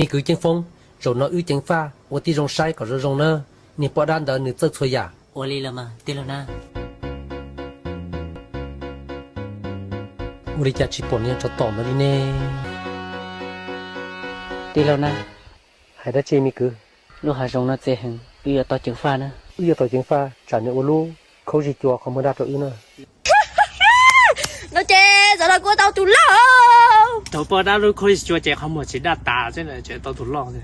Me kwv Ceeb Foob, zaum no wb ceev faj ua tib zoo saib kom zoo zoo na, niag poj dab ntawd nws txawj txhua yam. Ua li los mas tij laug na. Ua li cas tsis pom niag tsov tom ntawd li ne? Tij laug na. Hais dab tsi me kwv? Lub hav zoov no txi heev, wb yuav tau ceev faj na. Wb yuav tau ceev faj tsam nws ua lub khaub zig cua qhov muag daj rau wb na. No ces zaum no kuv ua tau tus loj. Thaum poj dab lub khaub zig cua ces qhov muag tsis daj tas xwb na, tseem tau tus loj.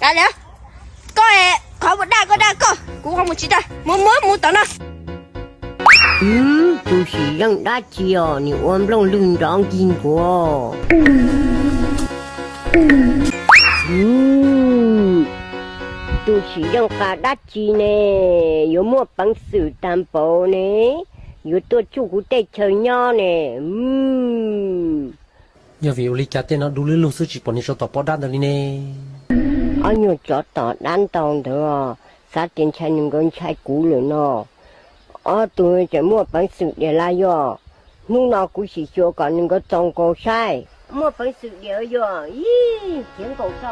Kav liam, koj qhov muag daj koj daj koj, kuv qhov muag tsis daj, mus mus mus tom no. Tus sim zeej dab tsi os, nim ua nplooj lwg nrov nkig nkuav. Tus sim zeej qa dab tsi ne, yuav muaj peev xwm tag npaum ne, yuav tuaj tsuj kuv teb chaws nyob ne. Yog vim ua li cas tej no du lug lug xwb tsis pom niag tsov tom poj dab ntawd li ne? Ob nyuag tsov tom dab ntau ntawd, xav tias ntshai nws nkawd ntshai kuv lawm no. Ob tug tseem muaj peev xwm diam lawm yog, hnub no kuv sim xyuas kom nws nkawd txaus nkaus saib. Muaj peev xwm diam yog, ib khiav nkaus tso.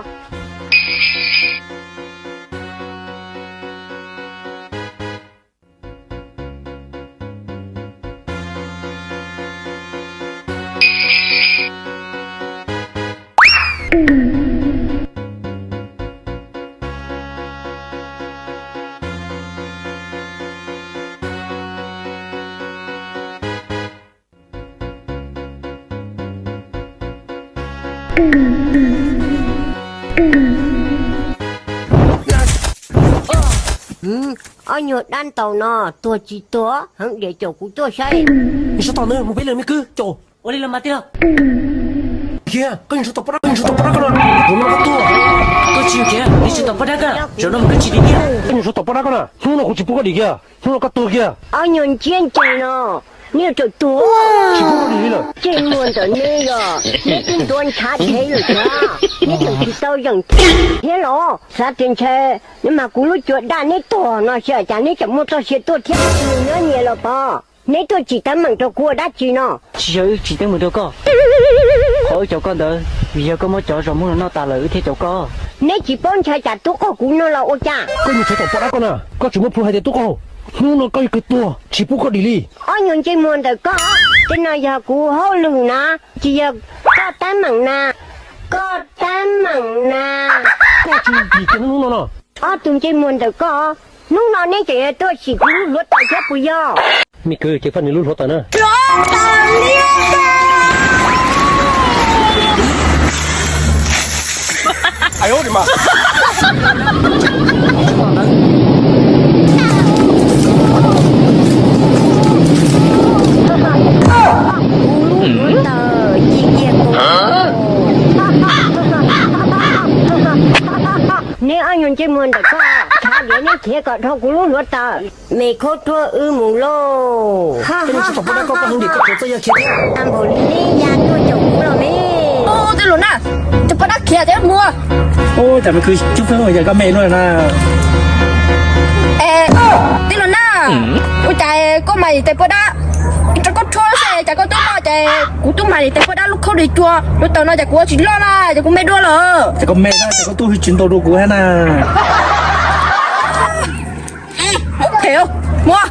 Ob nyuag dab ntaus no tuag tsis tuag, heev diam caum kuv tuaj saib. Nws sab tom ntawd mus peb leeg me kwv caum. Ua li los mas tij laug. Khiav, koj yeej tsum tom poj dab, koj yeej tsum tom poj dab koj no. Zaum no koj tuag. Koj tsis khiav, yeej tsum tom poj dab koj, zaum no mas koj tsis dim kiag. Koj yeej tsum tom poj dab koj na, hnub no kuv tsis pub koj dim kiag, hnub no koj tuag kiag. Ob nyuag ntsiab ncees no, neb yuav tsum tuag. Tsis pub koj dim li lawm. Ntsej muag ntawm neb yog neb twb ntuav ntshav dheev lawm thiab, neb tseem tsis tau zeem thiab los xav tias ntshe neb mas kuv lub cua daj neb tuag no xwb cas neb tseem muaj txoj sia tuaj thiab nws nyob nyias los pov. Neb tuaj tsim teeb meem rau kuv ua dab tsi no? Tsis yog wb tsim teeb meem rau koj. Qhov wb caum koj ntawd vim yog koj muab cov zos muag no noj tas lawm wb thiaj caum koj. Neb tsis paub ntshai cas tub qaug kuv no los ua cas? Koj nyuag tsov tom poj dab koj na, koj tseem muab plhu hais tias tub qaug, hnub no koj yuav kawg tuag, tsis pub koj dim li. Ob nyuag ntsej muag ntawm koj, tej no yog kuv hauj lwm na, tsis yog koj teeb meem na, koj teeb meem na. Koj tsis dim kiag hnub no no. Ob tug ntsej muag ntawm koj, hnub no neb tseem yuav tuaj sim kuv lub hluav taws thiab puas yog? Me kwv, ceev faj nws lub hluav taws na. Kuv lub hluav taws ci kiag kuv. Neb ob nyuag ntsej muag ntawm koj, tshav diav neb khiav kom dhau kuv lub hluav taws. Me khaub thuab wb mus lauj. Koj niag tsov tom poj dab koj, koj hwv ntim koj tseem txawj ya khiav thiab. Tag npaum li neb ya tuaj caum kuv los me. Tij laug na, cov poj dab khiav thiab muag. Ua cas me kwv Coob Foob yog koj me luaj na. Es tij laug na, ua cas koj mam li tes poj dab, rau koj rhuab xwb cas koj twb loj ces kuv twb mam li tes poj dab lub khaub lig cua, lub taws no ces kuv ua tsis loj na, ces kuv me dua lawm. Ces koj me na, ces koj twb hwj tsis ntau dua kuv thiab na. Phem, muag.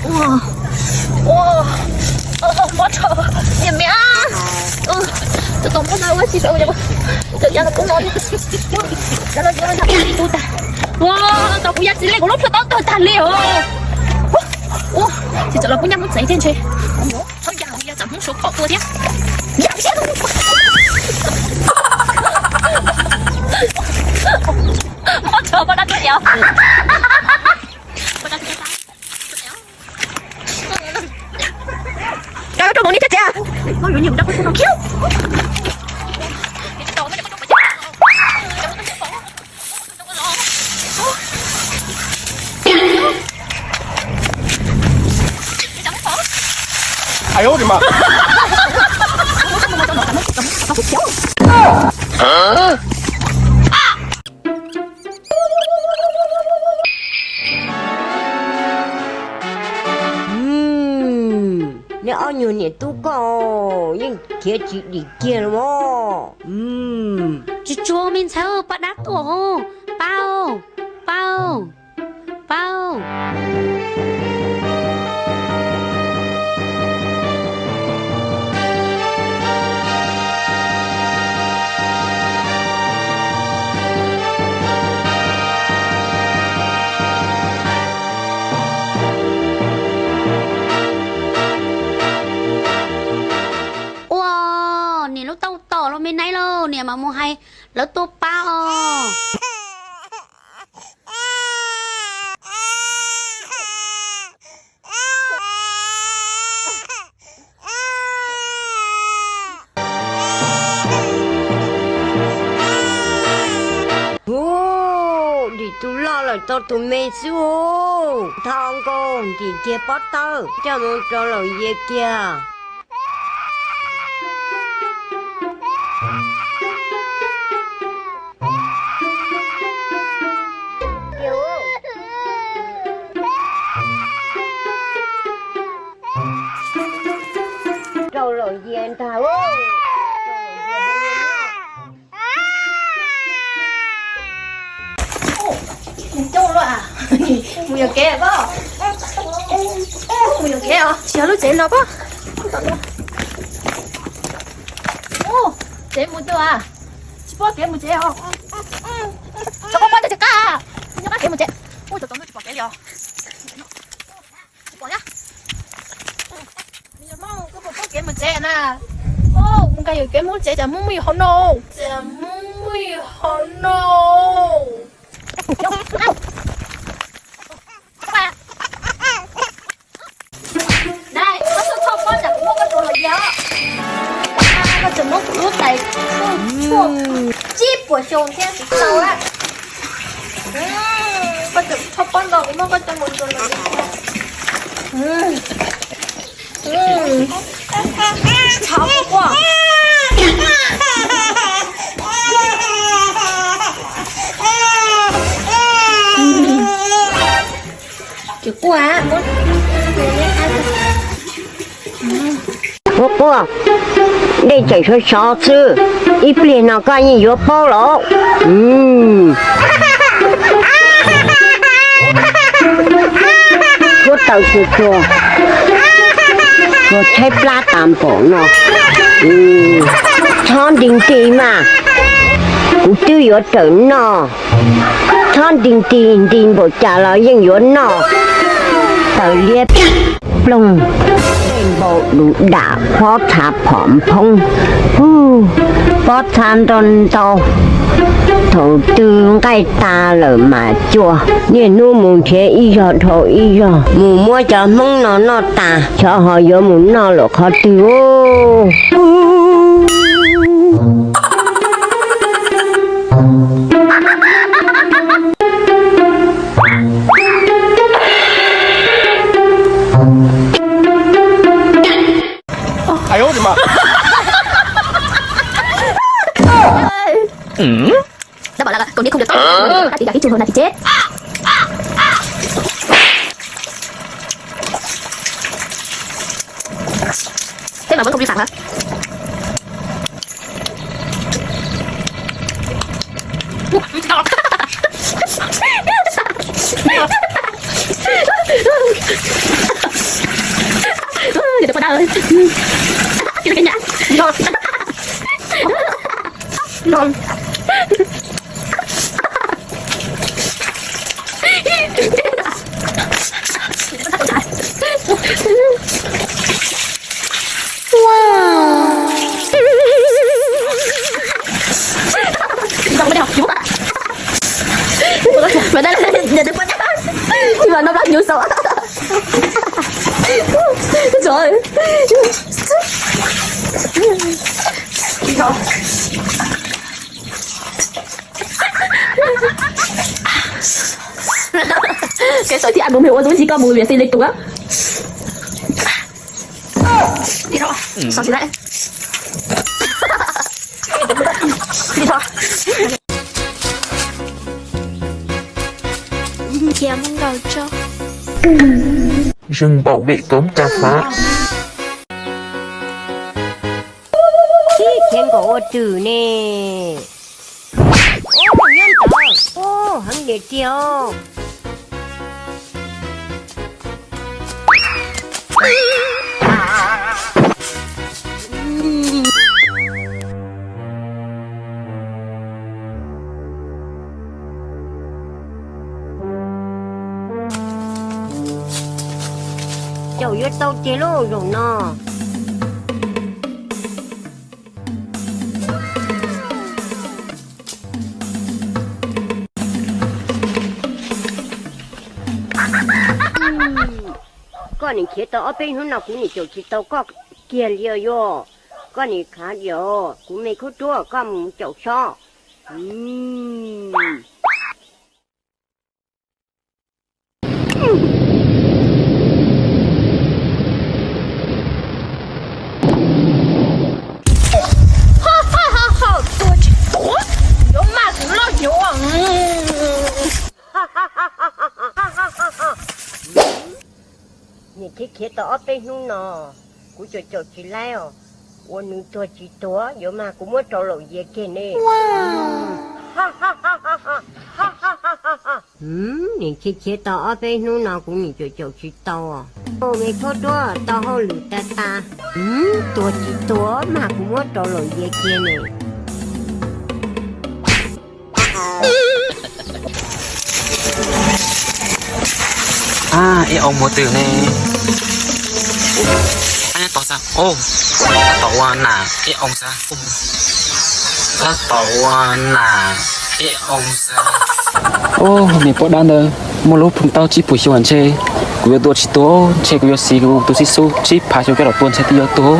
Ua, ua, ua, pob tsuas, niam miam, cov tom pob no ua tsis tau, cov ya los pob no, cov los ya los tag, ua, tau kuv ya tsis li, kuv lub plhu taub tuag tag li os. Ua, tsis tau los kuv nyab muab txev thiab ntshe. Txhob ya, kuv ya tsam Hmoob Suav pom tua thiab. Ya thiab. Pob tsuas, pob dab tuag yom. Rau rau mus ni tiag tiag. 哎呦我的妈！ Nej ob nyuag niam tub koj yeej khiav tsis dim kiag los. Tsuag tsuag me ntxhais, pab dab tuaj os. Pab, pab, pab. Ua, niam lub tauj tom los me naiv lauj, niam mam mus hais lawv tuaj pab os. Ub, dim tus loj lawm tau tus me xwb. Thov nkauj ntim kiag pob tawb coj mus rau Laus Yias kiag. Rau Laus Yias ntag. Mus coob luaj, mus yuam kev pob, mus yuam kev os, tsis yog lub tsev no pob. Tsev mus coob, tsis pom kev mus tsev os. Tso koj pob coj tsis qab, nyob qab kev mus tsev. Ub, tsaus ntuj tsis pom kev li os. Tsis pom thiab. Koj puas paub kev mus tsev na? Ub, kuv nqa yuam kev mus tsev, cas Hmoob muaj yus hauv no, cas Hmoob muaj yus hauv no. Dai, koj tuaj txhoj pob tsam kuv muab koj tsuas los yog. Koj tseem muab kuv lub tais tshuaj tsib puas xyoo thiab tsis tau lawm. Koj tseem txhoj pob ntau kuv muab koj coj mus tsuas los yog. Txhob quaj. Tsis quaj, muab. Quaj quaj, dej tseem sov sov xwb, ib pliag no koj yeej yuav paub lawm. Huab taws tsuag tsuag, tsuag tshaib plab tas npaum no. Txhob nti nti mas, kuv twb yuav rawm noj. Txhob nti nti, nti npaum cas los yeej yuav noj. Taws liab ploog, tej npau du dam, pob txha phom nphoob, pob txha nrog ntau. Thaum twg nqaij tas lawm mas cua, niaj hnub mus nrhiav ib zog dhau ib zog mus muab cov Hmoob no noj tas, xyov ho yuav mus noj lawm qhov twg. Đã bảo là cậu nhé không được tắt, tắt thì gà cái chuồng hầu là thì chết. Thế mà vẫn không vi phạm hả? Giờ được con ơi. Cái nhá. Ngon. Wow. Mà đây là nhà tôi có nhá. Nhưng mà nó bắt nhú sổ. Trời ơi. Cái sở thích ăn uống thì uống dối gì con mù miệng xin lịch tùng á. Dej npaum vim coob ca fab. Ib khiav nkaum ua twm ne. Nyob ntawd, heev tiag tiag. Caum yuav tau tiag lauj zaum no. Koj nim khiav tau ob peb hnub no kuv nim caum tsis tau koj kiag li os. Koj nim khav diam, kuv me khaub ruab, koj mus caum sob. Tuag tsis tuag, yuav maj kuv loj yuav. Nim khiav khiav tau ob peb hnub no, kuv caum caum tsis laib os. Ua nws tuag tsis tuag, yuav mas kuv muab rau laum yias kiag ne. Nim khiav khiav tau ob peb hnub no kuv nim caum caum tsis tau os. Me khaub ruab tau hauj lwm tas tas. Tuag tsis tuag mas kuv muab rau laum yias kiag ne. Ib oo mus twg ne? Tab tom ua nam ib oo xwb. Tab tom ua nam ib oo xwb. Niam poj dab ntawd muaj lub phoo tau tsib puas xyoo ntshe kuv yuav tua tsis tuag, ntshe kuv yuav siv kuv tus xib xub tsib phav xyoo coj los tua ntshe twb yuav tuag.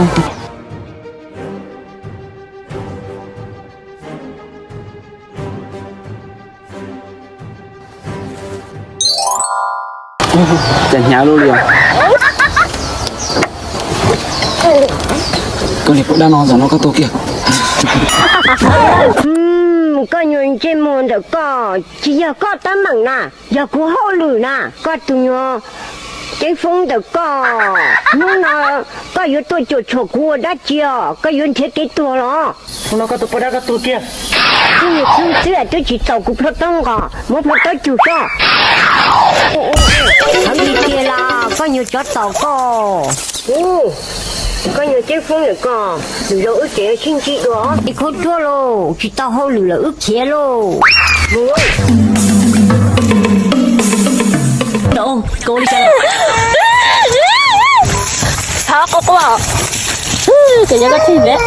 Cas hnyav luaj li os. Koj niam poj dab no, zaum no koj tua kiag. Koj nyuag ntsej muag ntawm koj, tsis yog koj teeb meem na, yog kuv hauj lwm na. Koj tus nyuag ceeb foob ntawm koj, hnub no koj yuav tuaj cuam tshuam kuv ua dab tsi os? Koj yuav nrhiav kev tuag los? Hnub no koj tus poj dab koj tuag kiag. Koj niag txheeb xwb twb tsis txaus kuv plho taub nqos, muab plho taub cug soj. Heev li tiag los koj nyuag tsov taum koj. Koj nyuag ceeb foob ntawm koj, lwm zaus wb tseem sib ntsib dua. Ib khub ruaj lauj, tsis tau hauj lwm lawm wb khiav lauj. Thov qub qub, ces yog koj txij ntev.